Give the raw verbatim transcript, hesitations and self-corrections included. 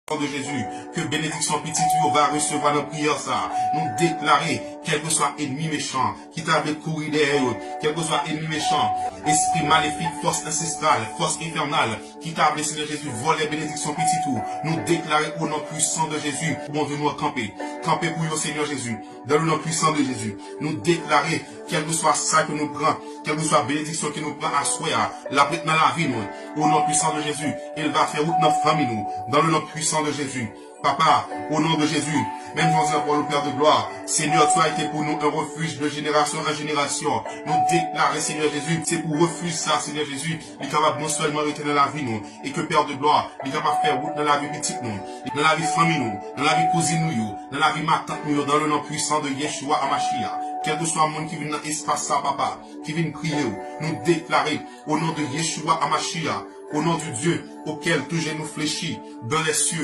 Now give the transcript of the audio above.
San de Jezi, ke benediksyon pitit ou yo va resevwa nan priyè sa a. Nou deklare, kèlkeswa ènmi mechan ki ta vle kouri dèyè yo, kèlkeswa ènmi mechan, espri malefik, fòs ansestral, fòs enfènal, ki ta vle, Senyè Jezi, vòlè benediksyon pitit ou, nou deklare o non pwisan de Jezi, Bondye nou an kanpe. Kanpe pou yo, Senyè Jezi, dans le nom puissant de Jésus. Nou deklare, kèlkeswa sa ke nou pran, kèlkeswa benediksyon ke nou pran aswè a, l ap ret nan lavi nou, o non pwisan de Jezi, e l va fè wout nan fanmi nou, dans le nom puissant de Jésus. Papa, o non de Jezi, menm jan w fè pou nou, Père de gloire, Seigneur, tu as été pour nous un refuge de génération en génération. Nou deklare, Senyè Jezi, se pou refij sa, Senyè Jezi, li kapab non sèlman rete nan lavi nou, e ke, Père de gloire, li kapab fè wout nan lavi pitit nou, nan lavi fanmi nou, nan lavi kouzin nou yo, nan lavi matant nou yo, dans le nom puissant de Yeshua Hamashiach. Kèlkeswa moun ki vin nan espas sa, Papa, ki vin priye w, nou deklare, o non de Yeshua Hamashiach, o non du Dieu auquel tout genou fléchit dans les cieux,